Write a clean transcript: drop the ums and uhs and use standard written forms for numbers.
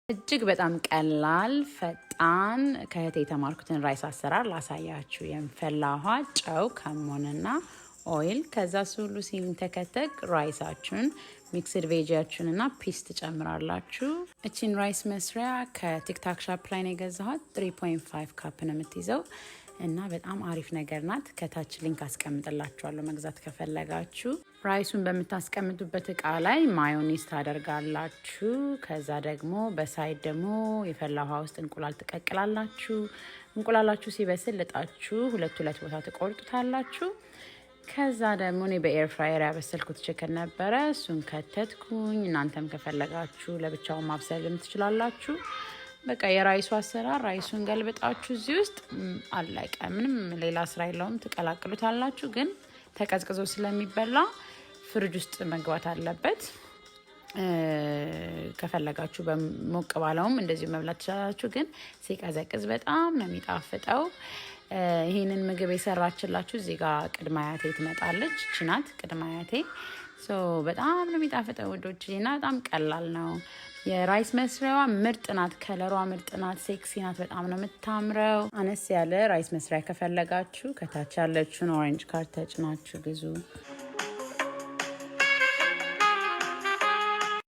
እጅግ በጣም ቀላል ፈጣን ከእህቴ የተማርኩትን rice አሰራር ላሳያችሁ። የፈላ ውሃ፣ ጨው፣ ከሞንና oil፣ ከዛ እሱ ሁሉ ሲንተከተክ rice ኣችሁን፣ mixed veggie ያችሁን እና peas ትጨምራላችሁ። እቺን rice መስሪያ ከ TikTok Shop ላይ ነው የገዛኋት። 3.5 cup ነው የምትይዘው እና በጣም አሪፍ ነገር ናት። ከታች link አስቀምጥላችኋለሁ መግዛት ከፈለጋችሁ። Rice ኡን በምታስቀምጡበት እቃ ላይ ማዮኒዝ ታደርጋላችሁ። ከዛ ደግሞ በ side ደግሞ የፈላ ውሃ ውስጥ እንቁላል ትቀቅላላችሁ። እንቁላላችሁ ሲበስል ልጣችሁ ሁለት ሁለት ቦታ ትቆርጡታላችሁ። ከዛ ደግሞ እኔ በ air fryer ያበሰልኩት chicken ነበረ፣ እሱን ከተትኩኝ። እናንተም ከፈለጋችሁ ለብቻው ማብሰልም ትችላላችሁ። በቃ የ rice ኡ አሰራር rice ኡን ገልብጣችሁ እዚህ ውስጥ አለቀ። ምንም ሌላ ስራ የለውም። ትቀላቅሉታላችሁ። ግን ተቀዝቅዞ ስለሚበላ ፍሪጅ ውስጥ መግባት አለበት። ከፈለጋችሁ በሞቅ ባለውም እንደዚሁ መብላት ትችላላችሁ። ግን ሲቀዘቅዝ በጣም ነው የሚጣፍጠው። ይህንን ምግብ የሰራችላችሁ እዚህ ጋር ቅድመ አያቴ ትመጣለች። እቺ ናት ቅድመ አያቴ። በጣም ነው የሚጣፍጠው ውዶች፣ እና በጣም ቀላል ነው። የ rice መስሪያዋ ምርጥ ናት። ከለሯ ምርጥ ናት። Sexy ናት። በጣም ነው የምታምረው። አነስ ያለ rice መስሪያ ከፈለጋችሁ ከታች ያለችውን orange card ተጭናችሁ ግዙ።